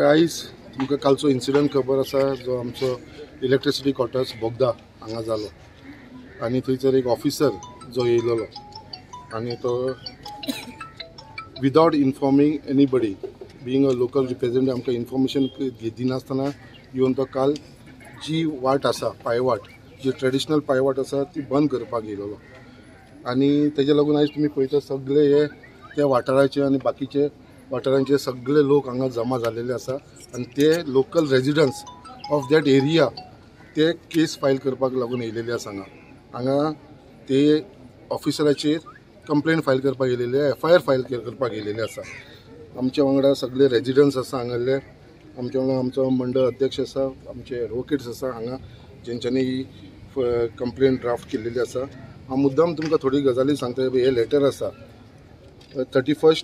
आयज तुमकां कालचो इन्सिडंट खबर आसा, जो आमचो इलेक्ट्रिसिटी क्वॉर्टर्स बोगदा हांगा जालो आनी थंयसर एक ऑफिसर जो येयलेलो आनी तो without informing anybody, being a local representative, आमकां इन्फॉर्मेशन दिनासतना येवन तो काल जी वाट आसा, पांयवाट, जी ट्रेडिशनल पांयवाट आसा ती बंद करपाक येयलेलो आनी तेज्या लागून आयज तुमी पळयता सगळे हे त्या वाठाराचे आनी बाकीचे वाठारांचे सगळे लोक हांगा जमा जाल्लेले आसा आनी ते local residents of that area ते केस फायल करपाक लागून येयलेले आसा. हांगा हांगा ते ऑफिसराचेर कंप्लेन फायल करपाक येयलेले, एफआयआर फायल करपाक येयलेले आसा. आमच्या वांगडा सगळे रेजिडंट्स आसा हांगासरले, आमच्या वांगडा आमचो मंडळ अध्यक्ष आसा, आमचे एडवोकेट्स आसा हांगा, जेंच्यांनी ही कंप्लेन ड्राफ्ट केल्लेली आसा. हांव मुद्दाम तुमकां थोडी गजाली सांगता. हे लेटर आसा 31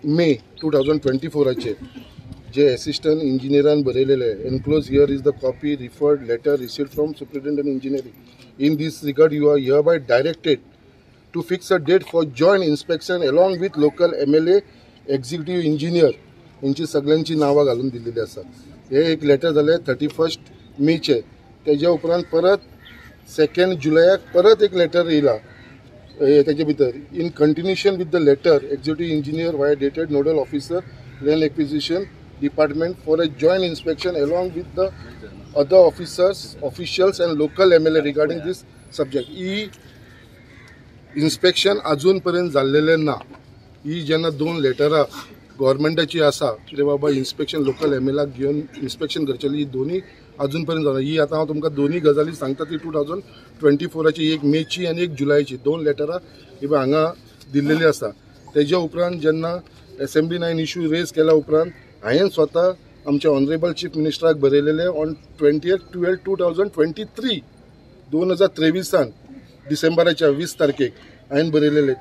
मे 2024 जे assistant इंजिनियरान बरयलेले. Enclose here is the copy referred letter received from superintendent engineering. In this regard you are hereby directed to fix a date for joint inspection along with local MLA, executive engineer हेंची सगळ्यांची नांवां घालून दिल्लेली आसा. हे एक letter जालें 31 मेचे. तेज्या उपरांत परत 2 जुलयाक परत एक लेटर येयला. तेजे भितर in continuation with the letter executive engineer via dated nodal officer land acquisition department for a joint inspection along with the other officers, officials and local MLA regarding this subject. He inspection अजून पर्यंत जाल्लेलें ना. ही जेन्ना दोन लेटरां गव्हर्मेंटाची आसा कितें बाबा inspection local MLA घेवन इन्स्पेक्शन करचेली, ही दोन्ही अजून पर्यंत जावना. ही आतां हांव तुमकां दोन्ही गजाली सांगता ती 2024 एक मेची आनी एक जुलयाची दोन लेटरां ही हांगा दिल्लेली आसा. तेज्या उपरांत जेन्ना असेंब्लीन हांवें इशू रेज केल्या उपरांत हांवें स्वता आमच्या ऑनरेबल चीफ मिनिस्टराक बरयलेले ऑन 20/12/2023 2023 डिसेंबराच्या 20 तारखेक हांवें बरयलेले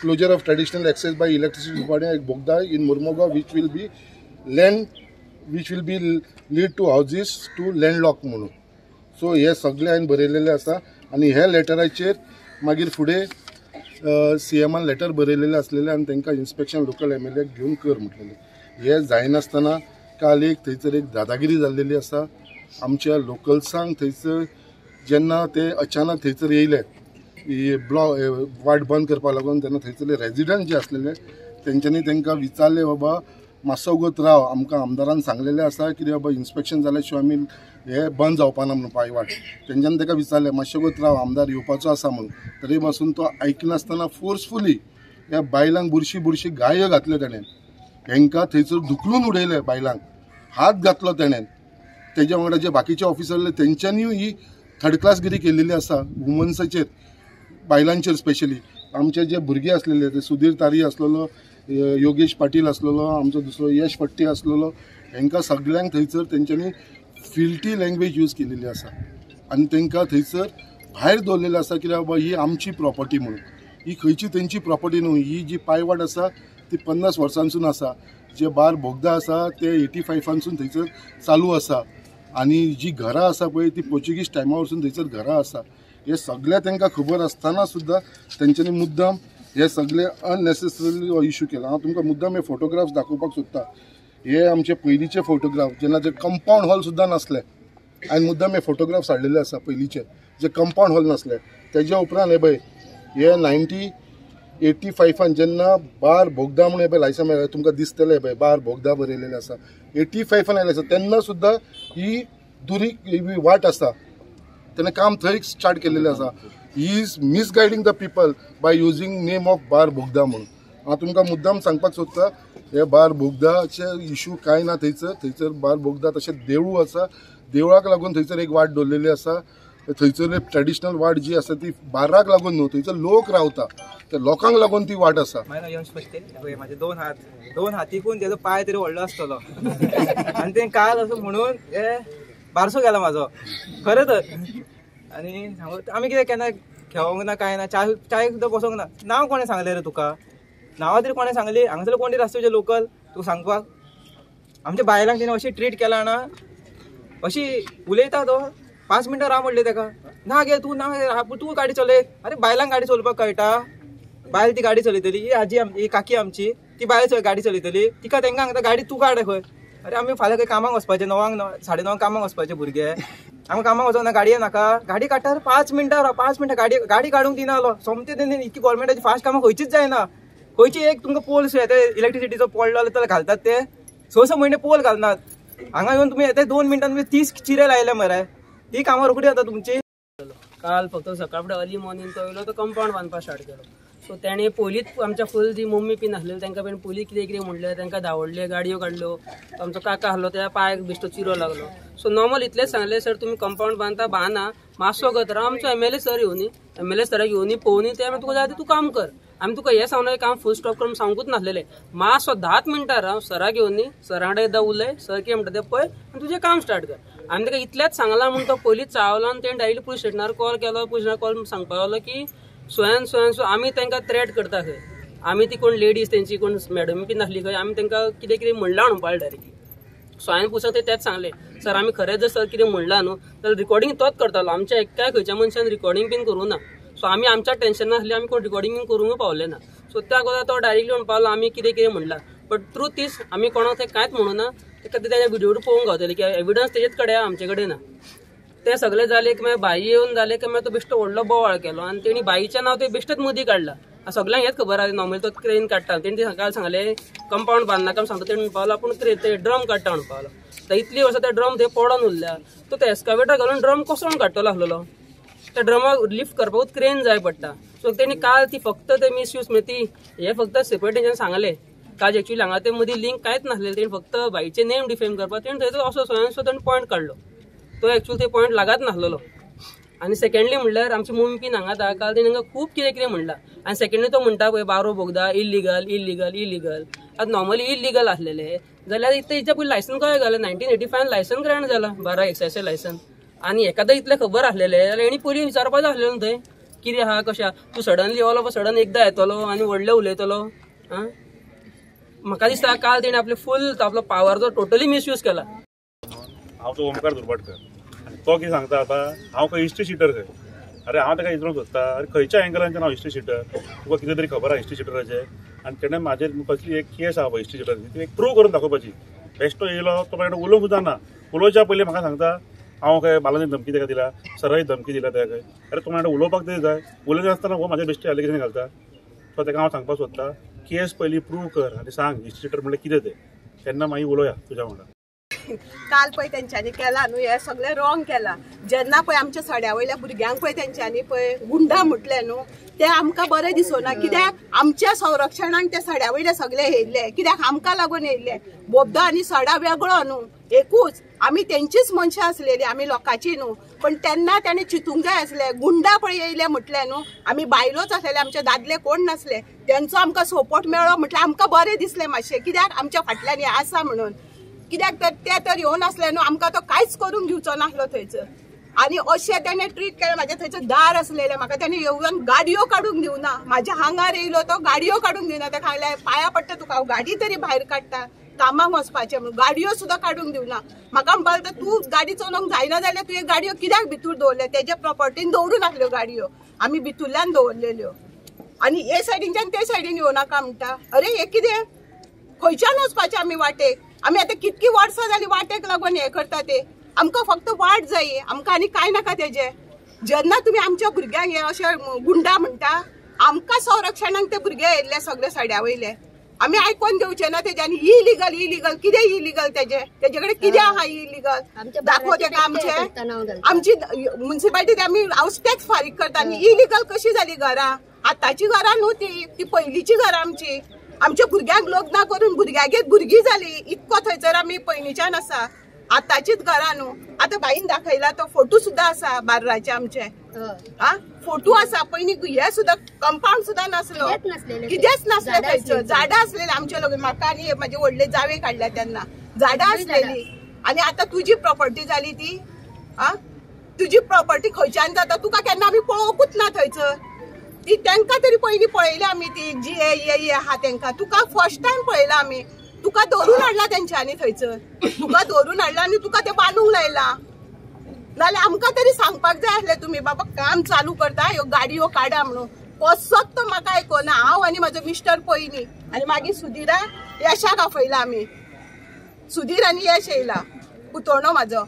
closure of traditional access by electricity department Bogda in Mormugao which will be land which will be lead to houses to landlock म्हणून. सो हे सगळे हांवें बरयलेले आसा आनी ह्या लेटराचेर मागीर फुडें सीएमान लेटर बरयलेले आसलेले आनी तांकां इन्स्पेक्शन लोकल एमएलए घेवन कर म्हटलेले. हे जायनासतना काल एक थंयसर एक दादागिरी जाल्लेली आसा. आमच्या लोकल्सांक थंयसर जेन्ना ते अचानक थंयसर येयले ब्लॉक वाट बंद करपाक लागून तेन्ना थंयसरले रेजिडंट जे आसलेले तेंच्यांनी तांकां विचारले, बाबा मातसो वगत राव, आमकां आमदारान सांगलेलें आसा कितें बाबा इन्स्पेक्शन जाल्या शिवाय आमी हे बंद जावपाना म्हणून पांयवाट. तेंच्यांनी ताका विचारलें मातशें वगत राव, आमदार येवपाचो आसा म्हणून. तरी पासून तो आयकनासतना फोर्सफुली ह्या बायलांक बुरशी बुरशी गायो घातल्यो तेणें, हेंकां थंयसर धुकलून उडयले, बायलांक हात घातलो तेणें. तेज्या वांगडा जे बाकीचे ऑफिसर आसले तेंच्यांनीय ही थर्ड क्लासगिरी केल्लेली आसा वुमन्साचेर, बायलांचेर स्पेशली. आमचे जे भुरगे आसलेले ते सुधीर तारी आसलेलो, योगेश पाटील आसलेलो, आमचो दुसरो यश फट्टी आसलेलो, हेंकां सगळ्यांक थंयसर तेंच्यांनी फिल्टी लँग्वेज यूज केलेली आसा आनी तेंकां थंयसर भायर दवरलेलें आसा कित्याक बाबा ही आमची प्रॉपर्टी म्हणून. ही खंयची तेंची प्रॉपर्टी न्हू. ही जी पांयवाट आसा ती 50 वर्सांसून आसा. जे बार बोगदा आसा ते 85 थंयसर चालू आसा आनी जी घरां आसा पळय ती पोर्चुगीज टायमा वरसून थंयसर घरां आसा. हे सगळें तांकां खबर आसतना सुद्दां तेंच्यांनी मुद्दाम हे सगळे अननेसेसरीली हो इशू केला. हांव तुमकां मुद्दाम हे फोटोग्राफ्स दाखोवपाक सोदता. हे आमचे पयलींचे फोटोग्राफ जेन्ना जे कंपावंड हॉल सुद्दां नासले, हांवें मुद्दाम हे फोटोग्राफ्स हाडलेले आसा पयलींचे जे कंपावंड हॉल नासले. तेज्या उपरांत हे पळय हे 1985 जेन्ना बार बोगदा म्हणून हे पळय लायसन मेळ्ळें, तुमकां दिसतलें पळय बार बोगदा बरयलेलें आसा. 85 आयलें आसा तेन्ना सुद्दां ही दुरी ही वाट आसा तेणें काम थंय स्टार्ट केल्लेलें आसा. He is misguiding the people by using name of Bar Bogda म्हणून. हांव तुमकां मुद्दाम सांगपाक सोदता हे बार बोगदाचे इशू कांय ना थंयसर. थंयसर बार बोगदा तशें देवूळ आसा, देवळाक लागून थंयसर एक वाट दवरलेली आसा. थंयसर ट्रेडिशनल वाट जी आसा ती बाराक लागून न्हू, थंयसर लोक रावता त्या लोकांक लागून ती वाट आसा. म्हाजें नांव यश फट्टे. म्हाजे दोन हात, दोन हातीकून तेजो पांय तरी व्हडलो आसतलो आनी तें काल असो म्हणून हे बारसो गेला म्हाजो खरें तर. आनी सांगू आमी कितें केन्ना खेळोंक ना कांय ना, चाय चाय सुद्दां बसोंक ना. नांव कोणें सांगलें रे तुका? नांवां तरी कोणें सांगली? हांगासरले कोण तरी आसता तुजे लोकल तुका सांगपाक. आमच्या बायलांक तेणें अशी ट्रीट केला ना, अशी उलयता तो. 5 मिनटां राव म्हणलें तेका, ना गे तूं ना, तूं गाडी चलय. अरे बायलांक गाडी चलोवपाक कळटा? बायल ती गाडी चलयतली. ही आजी ही काकी आमची ती बायल गाडी चलयतली, तिका तांकां सांगता गाडी तूं काड खंय. अरे आमी फाल्यां खंय कामाक वचपाचें, 9 साडे 9 कामाक वचपाचें भुरगे, आमकां कामाक वचोंक ना, गाडये नाका. गाडी काडटार 5 मिनटां राव, 5 मिनटां गाडी गाडी काडूंक दिना आलो. सोमतें तेणी इतकी गोवोरमेंटाची फास्ट कामां खंयचीच जायना. खंयची एक तुमकां पोल सुद्दां इलेक्ट्रिसिटीचो पडलो जाल्यार त्याला घालतात ते 6-6 म्हयने पोल घालनात. हांगा येवन तुमी येते 2 मिनटां तुमी 30 चिरे लायले मरे, ती कामां रोखडी जाता तुमची. काल फक्त सकाळ फुडें अर्ली मॉर्निंग तो येयलो, तो कंपावंड बांदपाक स्टार्ट केलो. सो तेणें पयलींच आमच्या फूल जी मम्मी बीन आसलेली तांकां बीन पयलीं कितें कितें म्हणलें, तांकां धांवडले, गाडयो काडल्यो. आमचो काका आसलो त्या पांयाक बेश्टो चिरो लागलो. सो नॉर्मल इतलेंच सांगलें, सर तुमी कंपावंड बांदता बांदा, मातसो गत राव, आमचो एमएलए सर येवनी, एमएलए सराक येवनी पळोवनी, ते मागीर तुका जाय तें तूं काम कर. आमी तुका हें सांगलें, काम फूल स्टॉप करून सांगूच नासलेलें. मातसो 10 मिनटां राव, सराक येवनी, सरा कडेन एकदां उलय, सर कितें म्हणटा तें पळय आनी तुजें काम स्टार्ट कर. आमी ताका इतलेंच सांगलां म्हूण तो पयलींच चावला आनी तेणें डायरेक्टली पुलीस स्टेशनार कॉल केलो. पुलीस स्टेशनार कॉल सांगपाक लागलो की so and so and so आमी तांकां थ्रेट करता खंय, आमी ती कोण लेडीज तेंची कोण मॅडम बी नासली खंय, आमी तांकां कितें कितें म्हणलां म्हणपाक डायरेक्टली. सो हांवें पुस्तक तेंच सांगलें, सर आमी खरें जर सर कितें म्हणलां न्हू जाल्यार रिकॉर्डिंग तोच करतालो, आमच्या एकाय खंयच्या मनशान रिकॉर्डिंग बीन करूं ना. सो आमी आमच्या टेन्शनान आसली, आमी कोण रिकॉर्डिंग बीन करूंक पावले ना. सो त्या अगोदर तो डायरेक्टली म्हणपाक लागलो आमी कितें कितें म्हणलां, बट ट्रूथ is आमी कोणाक थंय कांयच म्हणूं ना. ताका तेज्या व्हिडिओ पळोवंक गावतलें की एविडन्स तेजेच कडेन आहा, आमचे कडेन ना. ते सगळे जाले की मागीर बाई येवन जाले की मागीर तो बेश्टो व्हडलो बोवाळ केलो आनी तेणी बाईचें नांव ते बेश्टेच मदीं काडलां. सगळ्यांक हेच खबर आसा, नॉर्मली तो क्रेन काडटा. तेणी ते काल सांगलें कंपावंड बांदनाका सांगता, तेणी म्हणपाक लागलो आपूण क्रेन ते ड्रम काडटा म्हणपाक लागलो. आतां इतलीं वर्सां ते ड्रम थंय पडोन उरल्या, तो ते एस्कावेटर घालून ड्रम कसो म्हूण काडटलो आसलेलो? त्या ड्रमाक लिफ्ट करपाकूच क्रेन जाय पडटा. सो तेणी काल ती फक्त ते मिसयूज म्हणजे ती हे फक्त सेपरेट तेंच्यान सांगलें. काल एक्चुअली हांगा ते मदीं लिंक कांयच नासलें, तेणी फक्त बाईचें नेम डिफेम करपाक तेणी थंय असो सो तेणी पॉयंट काडलो, तो एक्चुअली ते पॉयंट लागात नासलेलो. आनी सेकंडली म्हणल्यार आमची मम्मी बीन हांगा आहा, काल तेणी हांगा खूब कितें कितें म्हणलां. आनी सेकंडली तो म्हणटा पळय बारो बोगदा इलिगल इलिगल इलिगल. आतां नॉर्मली इलिगल आसलेले जाल्यार इतलें हेच्या पयलीं लायसन कशें घालें? 1985 लायसन ग्रांट जालां, 12 एक्सायजचें लायसन. आनी एकादां इतलें खबर आसलेलें जाल्यार हेणी पयलीं विचारपाक जाय आसलें न्हू थंय कितें आहा कशें आहा. तूं suddenly all of a sudden एकदां येतलो आनी व्हडलें उलयतलो. आं, म्हाका दिसता काल तेणें आपले फूल आपलो पावरचो टोटली मिसयूज केला. हांव तो ओमकार दुर्भाटकर आनी तो कितें सांगता आतां, हांव खंय हिस्ट्री शिटर खंय. अरे हांव ताका विचारूंक सोदता, अरे खंयच्या एंगलांच्यान हांव हिस्ट्री शिटर, तुका कितें तरी खबर आहा हिस्ट्री शिटराचें. आनी तेणें म्हाजेर कसली एक केस आहा पळय हिस्ट्री शिटराची, ती एक प्रूव करून दाखोवपाची. बेश्टो येयलो तो म्हाका उलोवंक सुद्दां ना, उलोवच्या पयलीं म्हाका सांगता हांव खंय बालांनी धमकी ताका दिला, सराय धमकी दिला ताका खंय. अरे तूं म्हाका उलोवपाक तरी जाय, उलयता आसतना हो म्हाजेर बेश्टे एलिगेशन घालता. सो ताका हांव सांगपाक सोदता, केस पयलीं प्रूव कर आनी सांग हिस्ट्री शिटर म्हणल्यार कितें तें, तेन्ना मागीर उलोवया तुज्या वांगडा. काल पळय तेंच्यांनी केला न्हू हें सगळें रॉंग केलां. जेन्ना पळय आमच्या सड्या वयल्या भुरग्यांक पळय तेंच्यांनी पळय गुंडा म्हटलें न्हू, तें आमकां बरें दिसना. कित्याक आमच्या संरक्षणाक ते सड्या वयले सगळे येयल्ले, कित्याक आमकां लागून येयल्ले. बोगदा आनी सडा वेगळो न्हू, एकूच, आमी तेंचीच मनशां आसलेली, आमी लोकांची न्हू. पण तेन्ना तेणें चिंतूंक जाय आसलें. गुंडा पळय येयले म्हटलें न्हू, आमी बायलोच आसलेले, आमचे दादले कोण नासले, तेंचो आमकां सपोर्ट मेळ्ळो म्हटल्यार आमकां बरें दिसलें मातशें, कित्याक आमच्या फाटल्यान हें आसा म्हणून. कित्याक तर ते तर येवन आसले न्हू, आमकां तो कांयच करूंक दिवचो नासलो थंयसर. आनी अशें तेणें ट्रीट केलें. म्हाजें थंयसर दार आसलेलें, म्हाका तेणें येवन गाडयो काडूंक दिवना. म्हाज्या आंगार येयलो तो गाडयो काडूंक दिवना. ताका सांगलें पांया पडटा तुका, हांव गाडी तरी भायर काडटा कामाक वचपाचें म्हणून, गाडयो सुद्दां काडूंक दिवना. म्हाका म्हणपाक लागलो तूं गाडी चलोवंक जायना जाल्यार तुवें गाडयो कित्याक भितूर दवरल्या? तेजे प्रॉपर्टीन दवरूं नासल्यो गाडयो, आमी भितूरल्यान दवरलेल्यो. आनी हे सायडीनच्यान ते सायडीन येवं नाका म्हणटा. अरे हें कितें, खंयच्यान वचपाचें आमी वाटेक? आमी आतां कितकी वर्सां जालीं वाटेक लागून हें करता ते. आमकां फक्त वाट जाय, आमकां आनी कांय नाका तेजें. जेन्ना तुमी आमच्या भुरग्यांक हे अशें गुंडा म्हणटा, आमकां संरक्षणाक ते भुरगे येयल्ले सगळे सड्या वयले, आमी आयकोन दिवचे ना तेज्यानी. इलिगल इलिगल कितें इलिगल तेजें, तेजे कडेन कितें आहा इलिगल दाखोव तेका. आमचें आमची मुन्सिपालिटी आमी हावस टॅक्स फारीक करता आनी इलिगल कशी जाली घरां? आतांची घरां न्हू ती, ती पयलींची घरां आमची. आमच्या भुरग्यांक लग्नां करून भुरग्यागेर भुरगीं जाली, इतको थंयसर आमी पयलींच्यान आसा. आतांचीच घरां न्हू. आतां बाईन दाखयला तो फोटो सुद्दां आसा बार्राचे आमचे, आ फोटो आसा. पयलीं हे सुद्दां कंपावंड सुद्दां नासलो, कितेंच नासलें थंयसर. झाडां आसलेली आमच्या लग्न, म्हाका आनी म्हाजे व्हडले जावे काडल्या तेन्ना झाडां आसलेली. आनी आतां तुजी प्रॉपर्टी जाली ती, आ तुजी प्रॉपर्टी खंयच्यान जाता तुका केन्ना आमी पळोवंकूच ना थंयसर. ती तेंकां तरी पयलीं पळयली आमी, ती जी ए आहा तेंकां, तुका फर्स्ट टायम पळयला आमी. तुका धरून हाडला तेंच्यांनी थंयसर, तुका धरून हाडला आनी तुका ते बांदूंक लायला. नाल्यार आमकां तरी सांगपाक जाय आसलें तुमी, बाबा काम चालू करता, ह्यो गाडयो काडा म्हणून. कसोच तो म्हाका आयकोना. हांव आनी म्हाजो मिस्टर पयलीं आनी मागीर सुधीरा यशाक आपयला आमी. सुधीर आनी यश येयला पुतोणो म्हाजो.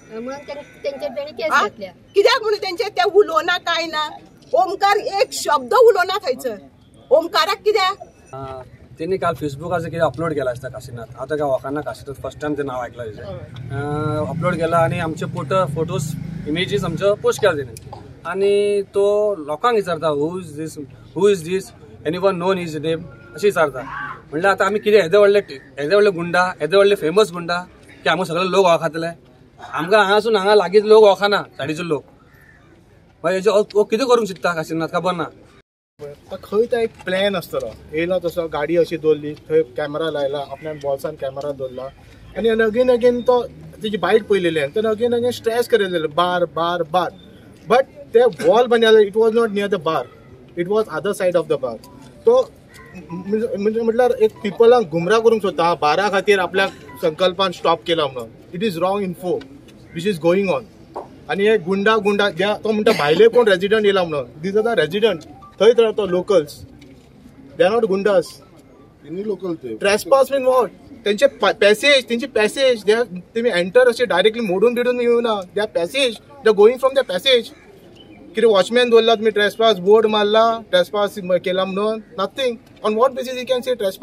कित्याक म्हणून तेंचे ते उलोवना काय ना. ओमकार एक शब्द उलोवना थंयसर. ओमकाराक कित्याक तेणी काल फेसबुकाचेर कितें अपलोड केला आसता काशीनाथ. हांव ताका वळखना काशीनाथ, फर्स्ट टायम तें नांव आयकलां तेजें. अपलोड केला आनी आमचे फोटोज इमेजीस आमच्यो पोस्ट केला तेणी. आनी तो लोकांक विचारता who is this, who is this, any one known his name अशें विचारता. म्हणल्यार आतां आमी कितें येदे व्हडले गुंडा, येदे व्हडले फेमस गुंडा की आमकां सगळे लोक वळखतले. आमकां हांगासून हांगा लागींच लोक वळखना, साडीचो लोक. मागीर हो कितें करूंक चिंत्ता काशीनाथ खबर ना. खंय तो एक प्लॅन आसतलो. येयला तसो गाडी अशी दवरली, थंय कॅमेरा लायला, आपल्या बॉल्सान कॅमेरा दवरला आनी अगेन अगेन तो तेजी बायट पळयलेली आनी तेन्ना अगेन अगेन स्ट्रेस करयलेलो बार बार बार. बट ते वॉल बांदलेले, it was not near the bar, it was other side of the bar. तो म्हटल्यार एक पिपलांक गुमराह करूंक सोदता बारा खातीर आपल्या संकल्पान स्टॉप केला म्हणून. It is wrong info which is going on. आनी हे गुंडा गुंडा जे तो म्हणटा भायले कोण रेजिडंट येयला म्हणून, these are the resident थंयच रावता locals, they are not goondas. Local ते ट्रेसपास मीन what? तेंचे पॅसेज, तेंची पॅसेज तेमी एंटर अशें डायरेक्टली मोडून बिडून येवना. They are passage, they are going from the passage. कितें वॉचमॅन दवरला तुमी, ट्रेसपास बोर्ड मारला, ट्रेसपास केला म्हणून, nothing. On what basis you can say trespass?